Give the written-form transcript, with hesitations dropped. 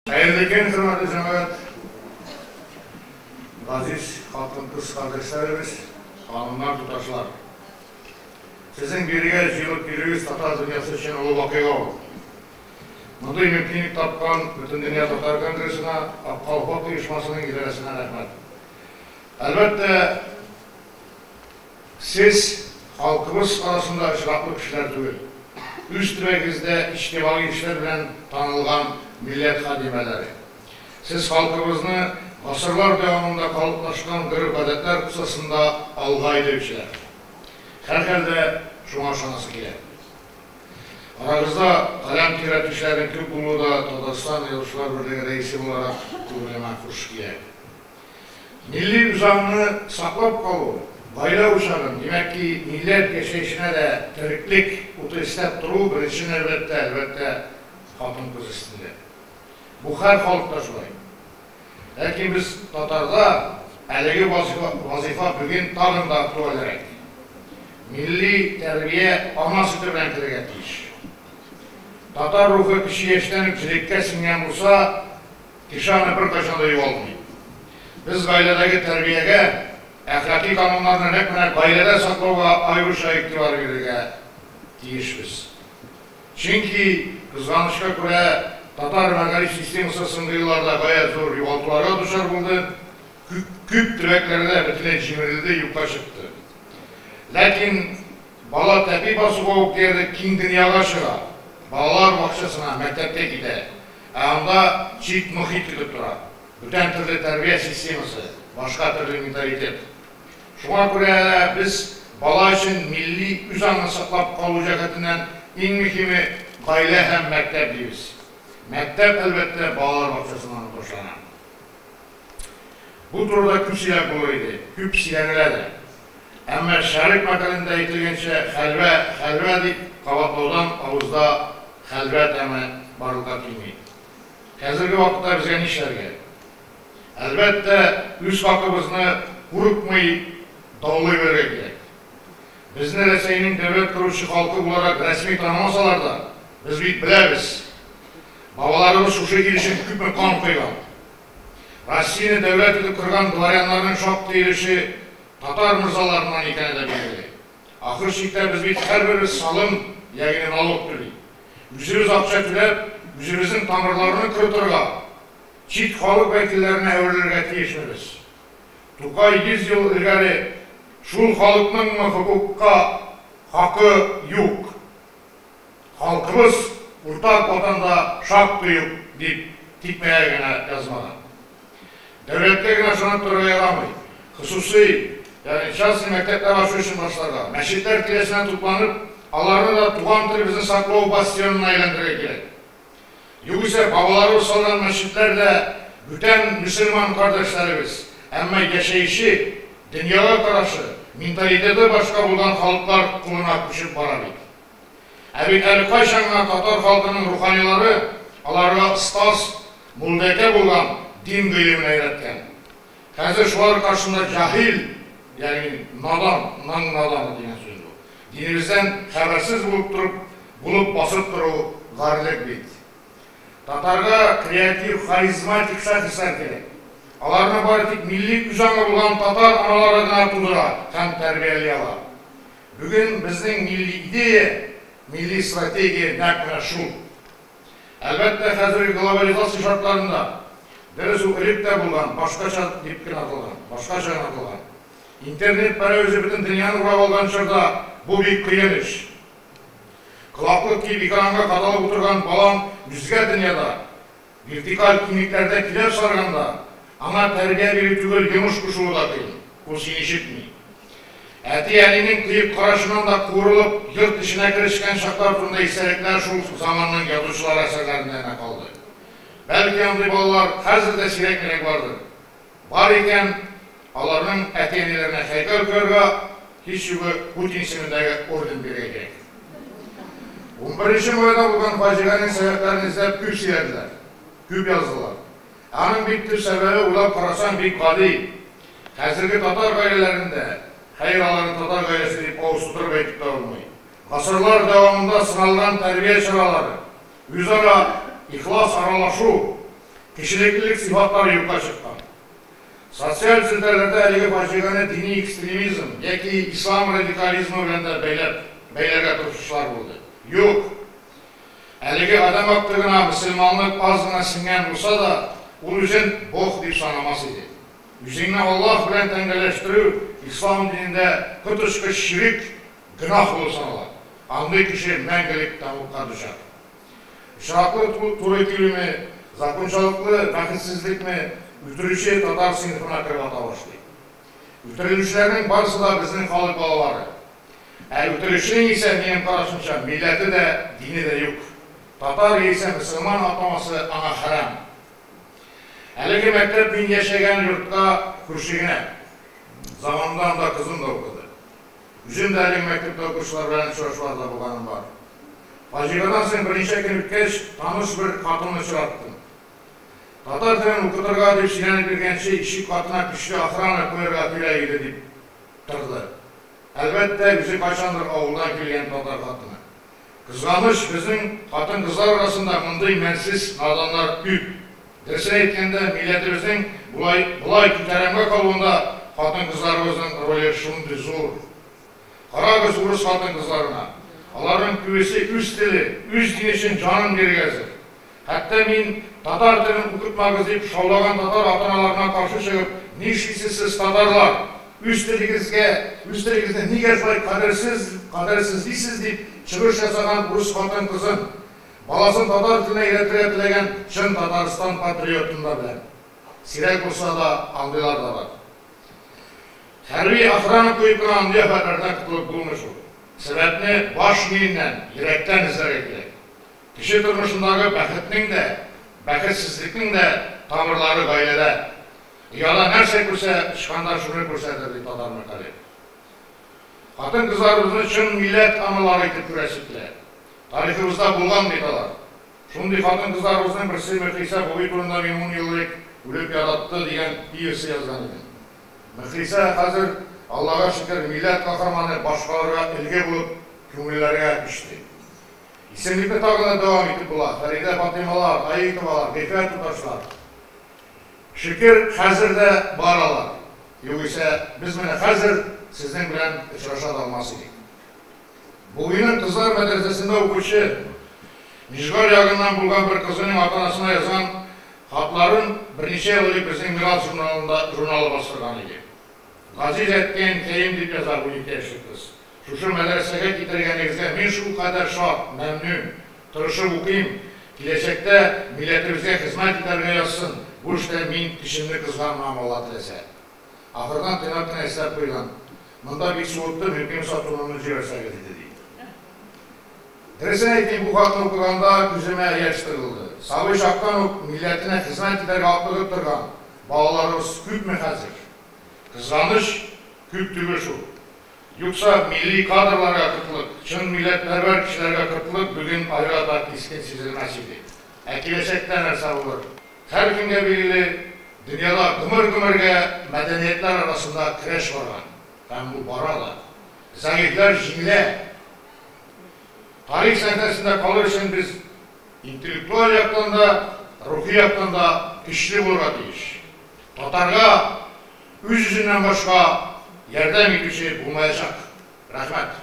Хәерле көн, хөрмәтле җәмәгать! Газиз хатын-кыз кардәшләребез, ханымнар, туташлар! Сезнең бирегә җыелып килүегез татар дөньясы өчен олы вакыйга ул. Мондый мөмкинлек тапкан Бөтендөнья татар конгрессына, Ак калфак оешмасының идарәсенә рәхмәт. Әлбәттә, сез халкыбыз арасында очраклы кешеләр түгел. Үз төбәгегездә иҗтимагый эшләр белән танылган милләт хадимәләре. Сез халкыбызны гасырлар дәвамында калыплашкан гореф-гадәтләр кысасында алга әйдәүчеләр. Һәрхәлдә, шуңа ышанасы килә. Арагызда каләм тирәтүчеләрнең күп булуы да Татарстан Язучылар берлеге рәисе буларак күңелемә хуш килә. Милли үзаңны саклап калу, гаилә учагын, димәк ки, милләт яшәешенә дә тереклек уты өстәп тору беренче нәүбәттә, әлбәттә, хатын-кыз өстендә. Бу һәр халыкта шулай. Ләкин без татарда әлеге вазыйфа бүген тагын да актуальрәк. Милли тәрбия ана сөте белән керергә тиеш. Татар рухы кече яшьтән үк җелеккә сеңгән булса, кеше аны беркайчан да югалтмый. Без гаиләдәге тәрбиягә, әхлакый кануннарны нәкъ менә гаиләдә саклауга аеруча игътибар бирергә тиешбез. Чөнки, кызганычка күрә, татар мәгариф системасы соңгы елларда гаять зур югалтуларга дучар булды, күп төбәкләрдә бөтенләй җимерелде, юкка чыкты. Ләкин бала тәпи басуга ук диярлек киң дөньяга чыга, балалар бакчасына, мәктәпкә китә. Ә анда чит мохит көтеп тора. Бүтән төрле тәрбия системасы, башка төрле менталитет. Шуңа күрә дә без бала өчен милли үзаңны саклап калу җәһәтеннән иң мөһиме, гаилә һәм мәктәп дибез. Мәктәп, әлбәттә, балалар бакчасыннан ук башлана. Бу турыда күп сөйләп булыр иде, күп сөйләнелә дә. Әмма Шәрык мәкалендә әйтелгәнчә, хәлвә, хәлвә дип кабатлаудан авызда хәлвә тәме барлыкка килми. Хәзерге вакытта безгә нишләргә? Әлбәттә, үз хакыбызны курыкмый даулый белергә кирәк. Безне Рәсәйнең дәүләт коручы халкы буларак рәсми танымасалар да, без бит беләбез, бабаларыбыз шушы ил өчен күпме кан койган. Россияне дәүләт итеп корган дворяннарның шактый өлеше татар морзаларыннан икәне дә билгеле. Ахыр чиктә без бит һәрберебез салым, ягъни налог түли. Үзебез акча түләп, үзебезнең тамырларны корытырга, чит халык вәкилләренә әверелергә тиешме без? Тукай 100 ел элгәре шул халыкныңмы хокукка хакы юк? Халкыбыз уртак ватанда шактый ук, дип тикмәгә генә язмаган. Дәүләткә генә ышанып торырга ярамый. Хосусый, ягъни частный мәктәпләр ачу өчен башларга, мәчетләр тирәсенә тупланып, аларны да туган телебезне саклау бастионына әйләндерергә кирәк. Югыйсә, бабаларыбыз салган мәчетләр дә бүтән мөселман кардәшләребез, әмма яшәеше, дөньяга карашы, менталитеты башка булган халыклар кулына күчеп бара бит. Ә бит әле кайчан гына татар халкының руханилары аларга остаз, мулдәкә булган дин гыйлеменә өйрәткән. Хәзер шулар каршында җаһил, ягъни надан, ның наданы дигән сүз бу. Динебездән хәбәрсез булып торып, булып басып тору гарьлек бит. Татарга креатив, харизматик шәхесләр кирәк. Аларны бары тик милли үзаңы булган татар аналары гына тудыра һәм тәрбияли ала. Бүген безнең милли идея, милли стратегия нәкъ менә шул. Әлбәттә, хәзерге глобализация шартларында, дөрес, ул элек тә булган, башкача дип кенә аталган, башкача гына аталган. Интернет пәрәвезе бөтен дөньяны урап алган чорда бу бик кыен эш. Колаклык киеп экранга кадалып утырган балаң үзгә дөньяда, вертикаль киңлекләрдә киләп сарганда, аңа тәрбия бирү түгел, йомыш кушуы да кыен, ул сине ишетми. Әти-әнинең кыек карашыннан да куырылып, йорт эшенә керешкән чаклар турында истәлекләр шул заманның язучылары әсәрләрендә генә калды. Бәлки, андый балалар хәзер дә сирәк-мирәк бардыр. Бар икән, аларның әти-әниләренә һәйкәл куярга, һич югы Путин исемендәге орден бирергә кирәк. Унберенче майда булган фаҗиганең сәбәпләрен эзләп күп сөйләделәр, күп яздылар. Ә аның бит төп сәбәбе, уйлап карасаң, бик гади. Хәзерге татар гаиләләрендә, хәер, аларны татар гаиләсе дип авыз тутырып әйтеп тә булмый, гасырлар дәвамында сыналган тәрбия чаралары, үзара ихлас аралашу, Кешелеклелек сыйфатлары юкка чыккан. Социаль челтәрләрдә әлеге фаҗигане дини экстремизм яки ислам радикализмы белән дә бәйләп, бәйләргә тырышучылар булды. Юк! Әлеге адәм актыгына мөселманлык аз гына сеңгән булса да, ул үзен Бог дип санамас иде. Үзеңне Аллаһ белән тәңгәлләштерү ислам динендә коточкыч ширек, гөнаһ булып санала. Андый кеше мәңгелек тәмугка дучар. Очраклы туры килүме, закончалыклы бәхетсезлекме, үтерүче татар сыйныфына кереп ата башлый. Үтерелүчеләрнең барысы да безнең халык балалары. Ә үтерүченең исә, минем карашымча, милләте дә, дине дә юк. Татар яисә мөселман атамасы аңа хәрам. Әлеге мәктәп мин яшәгән йортка күрше генә. Заманында анда кызым да укыды. Үзем дә әлеге мәктәптә укучылар белән очрашуларда булганым бар. Фаҗигадан соң берничә көн үткәч, таныш бер хатынны очраттым. Татар телен укытырга дип сөйләнеп йөргәнче, ишек катына көчле охрана куярга кирәк иде, дип торды. Әлбәттә, үзе кайчандыр авылдан килгән татар хатыны. Кызганыч, безнең хатын-кызлар арасында мондый мәнсез наданнар күп. Дөресен әйткәндә, милләтебезнең болай, болай күтәрәмгә калуында хатын-кызларыбызның роле шундый зур. Карагыз урыс хатын-кызларына. Аларның күбесе үз теле, үз дине өчен җанын бирергә әзер. Хәтта мин татар телен укытмагыз дип шаулаган татар ата-аналарына каршы чыгып, нишлисез сез, татарлар? Үз телегезгә, үз телегезне нигә шулай кадерсез, кадерсезлисез дип чыгыш ясаган урыс хатын-кызын, баласын татар теленә өйрәтергә теләгән чын Татарстан патриотын да беләм. Сирәк булса да, андыйлар да бар. Хәрби охрана куеп кына андый афәтләрдән котылып булмый шул. Сәбәпне баш миеннән, йөрәктән эзләргә кирәк. Кеше тормышындагы бәхетнең дә, бәхетсезлекнең дә тамырлары гаиләдә. Ояда нәрсә күрсә, тычкан да шуны күрсәтер, ди татар мәкале. Хатын-кызларыбызны чын милләт аналары итеп күрәсе килә. Тарихыбызда булган бит алар. Шундый хатын-кызларыбызның берсе Мөхлисә Буби турында мин ун ел элек Үлеп яратты дигән пьеса язган идем. Мөхлисә хәзер, Аллага шөкер, милләт каһарманы, башкаларга өлге булып, күңелләргә күчте. Исемлекне тагын да дәвам итеп була, Фәридә Фатыймалар, Аитовалар, Гыйффәт туташлар. Шөкер, хәзер дә бар алар. Югыйсә, без менә хәзер сезнең белән очраша да алмас идек. Бугиның кызлар мәдрәсәсендә укучы, Нижгар ягыннан булган бер кызының ата-анасына язган хатларын берничә ел элек безнең Мирас журналында журналы бастырган иде. Газиз әткәй-әнкәем, дип яза 12 яшьлек кыз, шушы мәдрәсәгә китергәнегезгә мин шулкадәр шат, мәмнүн. Тырышып укыйм, киләчәктә милләтебезгә хезмәт итәргә язсын, бу эштә мин көчемне кызганмам, Алла теләсә. Ахырдан тыйнак кына өстәп куйган, Монда бик суытты, мөмкин булса тунымны җибәрсәгез иде, ди. Дөресен әйтим, бу хатны укыганда күземә яшь тыгылды. Сабый чактан ук милләтенә хезмәт итәргә атлыгып торган балаларыбыз күпме хәзер? Кызганыч, күп түгел шул. Юкса, милли кадрларга кытлык, чын милләтпәрвәр кешеләргә кытлык бүген аерата кискен сизелмәс иде. Ә киләчәктә нәрсә булыр? Һәркемгә билгеле, дөньяда гомер-гомергә мәдәниятләр арасында көрәш барган һәм ул бара да. Зәгыйфьләр җиңелә. Тарих сәхнәсендә калыр өчен без интеллектуаль яктан да, рухи яктан да көчле булырга тиеш. Татарга үз-үзеннән башка ярдәм итүче булмаячак. Рәхмәт.